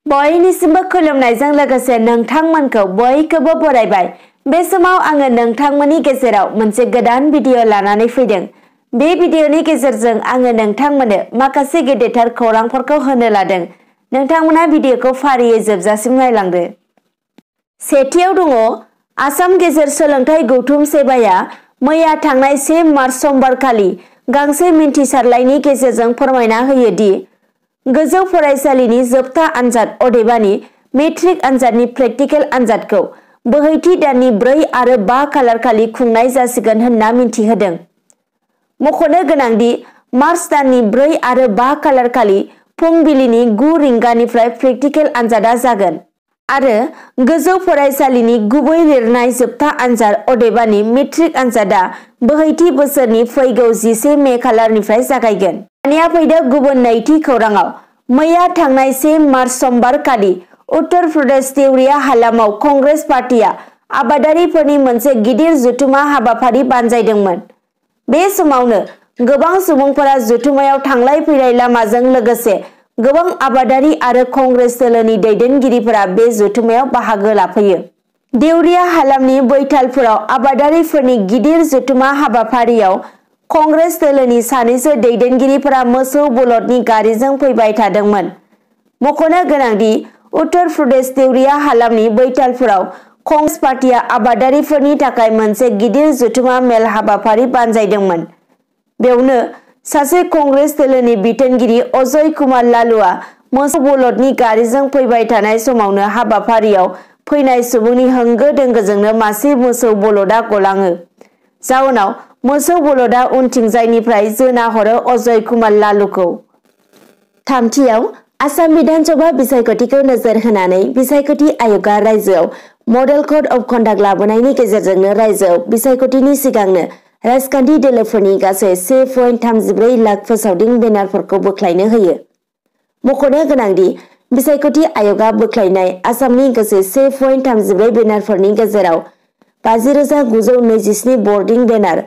बयनिसिमबो खुलुमनायजों लोगोसे नोंथांमोनखौ बयखौबो बरायबाय। बे समाव आङो नोंथांमोननि गेजेराव मोनसे गोदान भिडिअ लानानै फैदों। बे भिडिअनि गेजेरजों आङो नोंथांमोननो माखासे गेदेरथार खौरांफोरखौ होनो लादों। नोंथांमोना भिडिअखौ फारियै जोबजासिम नायलांदो। सेथियाव दङ आसाम गेजेर सोलोंथाइ गौथुम सेभाया मैया थांनाय 1 मार्च समबारखालि गांसे मिन्थिसारलाइनि गेजेरजों फोरमायना होयो दि गोजौ फरायसालिनि जोबथा आनजाद अदेबानि मेट्रिक आनजादनि प्रेक्टिकेल आनजादखौ बोहैथि दाननि 4 आरो 5 खालारखालि खुंनाय जासिगोन होनना मिन्थिहोदों। मख'नो गोनांदि मार्च दाननि 4 आरो 5 खालारखालि फुंबिलिनि 9 रिंगानिफ्राय प्रेक्टिकेल आनजादा जागोन आरो गोजौ फरायसालिनि गुबै लिरनाय जोबथा आनजाद अदेबानि मेट्रिक आनजादा बोहैथि बोसोरनि फैगौ 11 मे खालारनिफ्राय जागायगोन। दानिया फैदो गुबुन नैथि खौराङाव। मैया थांनाय 1 मार्च समबारखालि उत्तर प्रदेश देवरिया हालामाव कंग्रेस पार्टीआ आबादारिफोरनि मोनसे गिदिर जथुमा हाबाफारि बानजायदोंमोन। बे समावनो गोबां सुबुंफोरा जथुमायाव थांलाय फैलाय लामाजों लोगोसे गोबां आबादारि आरो कंग्रेस दोलोनि दैदेनगिरिफोरा बे जथुमायाव बाहागो लाफैयो। देवरिया हालामनि बैथालपुराव आबादारिफोरनि गिदिर जथुमा हाबाफारियाव कंग्रेस दोलोनि सानैसो दैदेनगिरिफोरा मोसौ बलदनि गारिजों फैबाय थादोंमोन। मख'नो गोनांदि उत्तर प्रदेश देवरिया हालामनि बैथालपुराव कंग्रेस पार्टीआ आबादारिफोरनि थाखाय मोनसे गिदिर जथुमा मेल हाबाफारि बानजायदोंमोन। बेयावनो सासे कंग्रेस दोलोनि बिथोनगिरि अजय कुमार लालुआ मोसौ बलदनि गारिजों फैबाय थानाय समावनो हाबाफारियाव फैनाय सुबुंनि होंगो दोंगोजोंनो मासे मोसौ बलदआ गलाङो। जाउनाव मोसौ बलदआ उनथिंजायनिफ्राय जोना हरो अजय कुमार लालुखौ। थामथियाव आसाम विधानसभा बिसायख'थिखौ नोजोर होनानै बिसायख'थि आय'गआ रायजोआव मडेल कड अफ कन्डाक्ट लाबोनायनि गेजेरजोंनो रायजोआव बिसायख'थिनि सिगांनो राजखान्थि दोलोफोरनि गासै 1.34 लाख फोसावदिं बेनारफोरखौ बोख्लायनो होयो। मख'नो गोनांदि बिसायख'थि आय'गआ बोख्लायनाय आसामनि गासै 1.34 बेनारफोरनि गेजेराव 50,927 बर्डिं बेनार,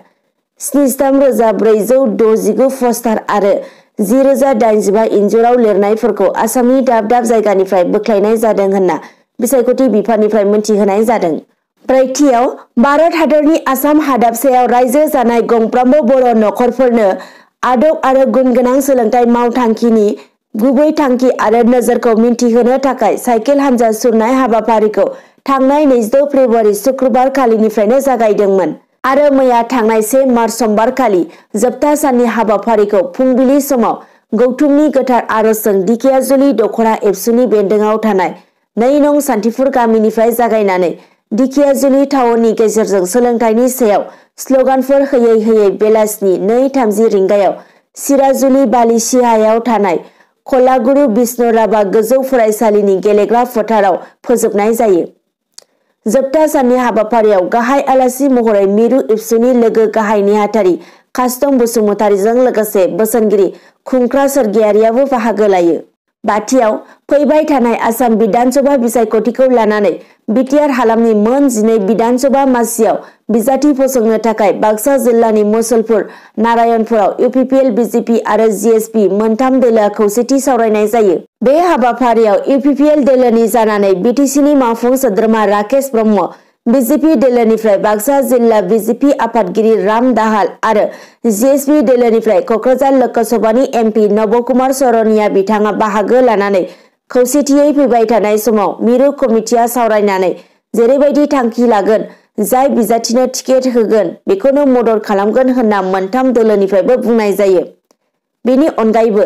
73,469 पस्टार आरो 10,085 इन्जुराव लिरनायफोरखौ आसामनि दाब दाब जायगानिफ्राय बोख्लायनाय जादों होनना बिसायख'थि बिफाननिफ्राय मिन्थिहोनाय जादों। ब्रैथियाव भारत हादरनि आसाम हादाबसायाव रायजो जानाय गंफ्रोमबो बर' नखरफोरनो आदब आरो गुन गोनां सोलोंथाइ मावथांखिनि गुबै थांखि आरो नोजोरखौ मिन्थिहोनो थाखाय साइकेल हानजा सुरनाय हाबाफारिखौ थांनाय 22 फेब्रुआरि सुक्रुबार खालिनिफ्रायनो जागायदोंमोन आरो मैया थांनाय 1 मार्च समबारखालि जोबथा साननि हाबाफारिखौ फुंबिलि समाव गौथुमनि गोथार आरजजों दिखियाजुलि दख'रा एबसुनि बेन्दोङाव थानाय 2 नं सान्थिफुर गामिनिफ्राय जागायनानै दिखियाजुलि टाउननि गेजेरजों सोलोंथाइनि सायाव स्लगानफोर होयै होयै बेलासिनि 2:30 रिंगायाव सिराजुलि बालिसिहायाव थानाय कलागुरु बिष्णु राभा गोजौ फरायसालिनि गेलेग्रा फोथाराव फोजोबनाय जायो। जोबथा साननि हाबाफारियाव गाहाय आलासि महरै मिरु एबसुनि लोगो गाहाय नेहाथारि कास्तम बसुमतारीजों लोगोसे बोसोनगिरि खुंख्रा सोरगियारियाबो बाहागो लायो। बाथियाव फैबाय थानाय आसाम विधानसभा बिसायख'थिखौ लानानै बिटिआर हालामनि मोन 12 विधानसभा मासियाव बिजाथि फसंनो थाखाय बाक्सा जिल्लानि मुसलपुर नारायणपुराव इउपिपिएल बिजेपि आरो जिएसपि मोनथाम दोलोआ खौसेथि सावरायनाय जायो। बे हाबाफारियाव इउपिपिएल दोलोनि जानानै बिटिसिनि मावफुं सोद्रोमा राकेश ब्रह्म, बिजेपि दोलोनिफ्राय बाक्सा जिल्ला बिजेपि आफादगिरि राम दाहाल आरो जिएसपि दोलोनिफ्राय क'क्राझार लोकसभानि एमपि नबकुमार सरनिया बिथाङा बाहागो लानानै खौसेथियै फैबाय थानाय समाव मिरु कमिटिया सावरायनानै जेरैबायदि थांखि लागोन, जाय बिजाथिनो टिकेट होगोन बेखौनो मदद खालामगोन होनना मोनथाम दोलोनिफ्रायबो बुंनाय जायो। बेनि अनगायैबो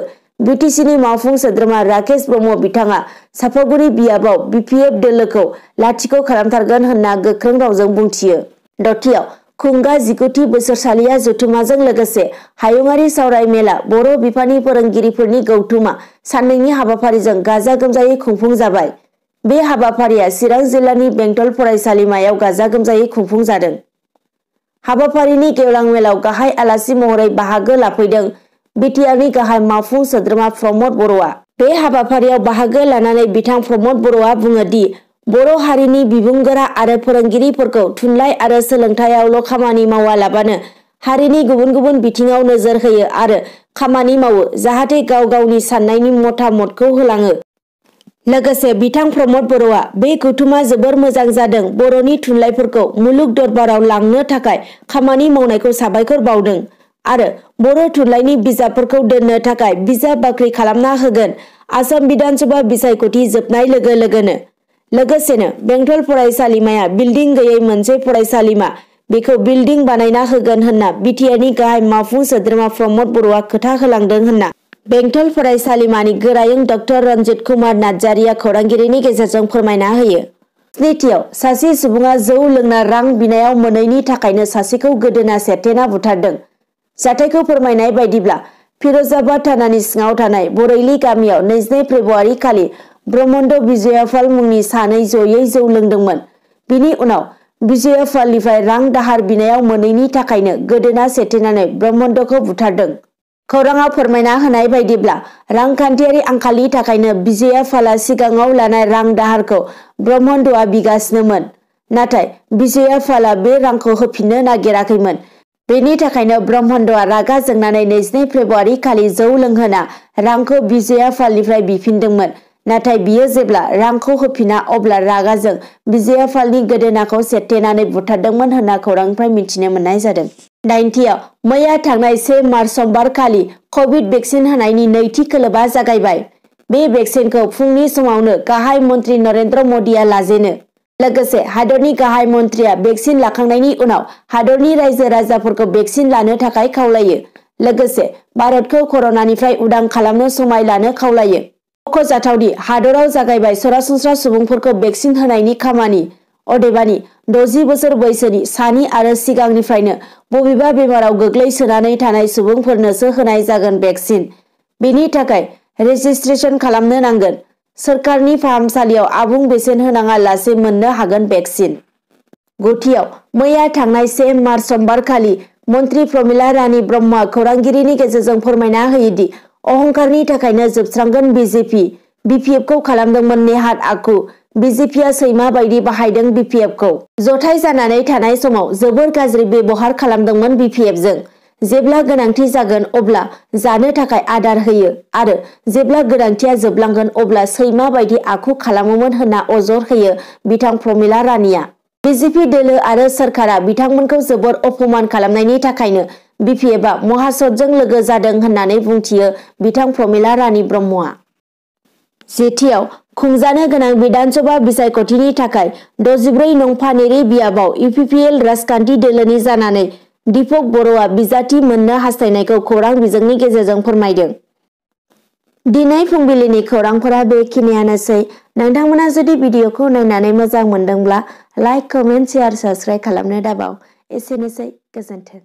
बिटिसिनि मावफुं सोद्रोमा राकेश ब्रह्म बिथाङा सापागुरि बियाबाव बिपिएफ दोलोखौ लाथिख' खालामथारगोन होनना गोख्रों रावजों बुंथियो। दथियाव खुंगा 19थि बोसोरसालिया जथुमाजों लोगोसे हायुङारि सावराय मेला बर' बिफाननि फोरोंगिरिफोरनि गौथुमा साननैनि हाबाफारिजों गाजा गोमजायै खुंफुंजाबाय। बे हाबाफारिया चिरां जिल्लानि बेंटल फरायसालिमायाव गाजा गोमजायै खुंफुंजादों। हाबाफारिनि गेवलां मेलाव गाहाय आलासि महरै बाहागो लाफैदों बिटिआरनि गाहाय मावफुं सोद्रोमा प्रमद बर'आ। बे हाबाफारियाव बाहागो लानानै बिथां प्रमद बर'आ बुङो दि बर' हारिनि बिबुंगोरा आरो फोरोंगिरिफोरखौ थुनलाइ आरो सोलोंथायावल' खामानि मावालाबानो हारिनि गुबुन गुबुन बिथिङाव नोजोर होयो आरो खामानि मावो जाहाथे गाव गावनि साननायनि मतामतखौ होलाङो। लोगोसे बिथां प्रमद बर'आ बे गौथुमा जोबोर मोजां जादों, बर'नि थुनलाइफोरखौ मुलुग दरबाराव लांनो थाखाय खामानि मावनायखौ साबायखर बावदों आरो बर' थुनलाइनि बिजाबफोरखौ दोननो थाखाय बिजाब बाख्रि खालामना होगोन। आसाम बिधान सभा बिसायख'थि जोबनाय लोगो लोगोनो लोगोसेनो बेंटल फरायसालिमाया बिल्डिं गैयै मोनसे फरायसालिमा, बेखौ बिल्डिं बानायना होगोन होनना बिटिआरनि गाहाय मावफुं सोद्रोमा प्रमद बर'आ खोथा होलांदों होनना बेंटल फरायसालिमानि गोरायुं डक्टर रन्जित कुमार नार्जारिया खौरांगिरिनि गेजेरजों फोरमायना होयो। स्निथियाव सासे सुबुङा जौ लोंना रां बिनायाव मोनैनि थाखायनो सासेखौ गोदोना सेरथेना बुथारदों। जाथायखौ फोरमायनाय बायदिब्ला फिरोजाबाद थानानि सिङाव थानाय बरैली गामियाव 22 फेब्रुआरि खालि ब्रह्मन्द बिजयापाल मुंनि सानै जयै जौ लोंदोंमोन। बिनि उनाव बिजयापालनिफ्राय रां दाहार बिनायाव मोनैनि थाखायनो गोदोना सेरथेनानै ब्रह्मन्दखौ बुथारदों। खौराङाव फोरमायना होनाय बायदिब्ला रांखान्थियारि आंखालनि थाखायनो बिजयापालआ सिगाङाव लानाय रां दाहारखौ ब्रह्मन्दआ बिगासिनोमोन, नाथाय बिजयापालआ बे रांखौ होफिननो नागिराखैमोन। बेनि थाखायनो ब्रह्मन्दआ रागा जोंनानै 22 फेब्रुआरि खालि जौ लोंहोना रांखौ बिजयापालनिफ्राय बिफिनदोंमोन। नाथाय बियो जेब्ला रांखौ होफिना अब्ला रागाजों बिजयापालनि गोदोनाखौ सेरथेनानै बुथारदोंमोन होनना खौरांनिफ्राय मिथिनो मोननाय जादों। 9थियाव मैया थांनाय 1 मार्च समबार खालि कभिड भेक्सिन होनायनि नैथि खोलोबा जागायबाय। बे भेक्सिनखौ फुंनि समावनो गाहाय मन्त्रि नरेन्द्र मदिया लाजेनो। लोगोसे हादरनि गाहाय मन्त्रिया भेक्सिन लाखांनायनि उनाव हादरनि रायजो राजाफोरखौ भेक्सिन लानो थाखाय खावलायो। लोगोसे भारतखौ कर'नानिफ्राय उदां खालामनो समाय लानो खावलायो। मख'जाथावदि हादराव जागायबाय सरासनस्रा सुबुंफोरखौ भेक्सिन होनायनि खामानि। अदेबानि 60 बोसोर बैसोनि सानि आरो सिगांनिफ्रायनो बबेबा बेमाराव गोग्लैसोनानै थानाय सुबुंफोरनोसो होनाय जागोन भेक्सिन। बेनि थाखाय रेजिस्ट्रेसन खालामनो नांगोन। सोरखारनि फाहामसालियाव आबुं बेसेन होनाङा लासे मोननो हागोन भेक्सिन। 9थियाव मैया थांनाय 1 मार्च समबार खालि मन्त्रि प्रमिला रानी ब्रह्मआ खौरांगिरिनि गेजेरजों फोरमायना होयोदि अहंकारनि थाखायनो जोबस्रांगोन बिजेपि। बिपिएफखौ खालामदोंमोन नेहाथ आखु। बिजेपिआ सैमा बायदि बाहायदों बिपिएफखौ। जथाय जानानै थानाय समाव जोबोर गाज्रि बेबहार खालामदोंमोन बिपिएफजों। जेब्ला गोनांथि जागोन अब्ला जानो थाखाय आदार होयो आरो जेब्ला गोनांथिया जोबलांगोन अब्ला सैमा बायदि आखु खालामोमोन होनना अजद होयो बिथां प्रमिला रानीआ। बिजेपि दोलो आरो सोरखारा बिथांमोनखौ जोबोर अपमान खालामनायनि थाखायनो बिपिएफआ महासतजों लोगो जादों होननानै बुंथियो बिथां प्रमिला रानी ब्रह्मआ। 10थियाव खुंजानो गोनां बिधानसभा बिसायख'थिनि थाखाय 64 नं पानेरि बियाबाव इउपिपिएल राजखान्थि दोलोनि जानानै दीपक बर'आ बिजाथि मोननो हास्थायनायखौ खौरां बिजोंनि गेजेरजों फोरमायदों। दिनै फुंबिलिनि खौरांफोरा बेखिनियानोसै। नोंथांमोना जुदि भिडिअखौ नायनानै मोजां मोनदोंब्ला लाइक, कमेन्ट, शेयार, साबस्क्राइब खालामनो दाबाव। एसेनोसै, गोजोन्थों।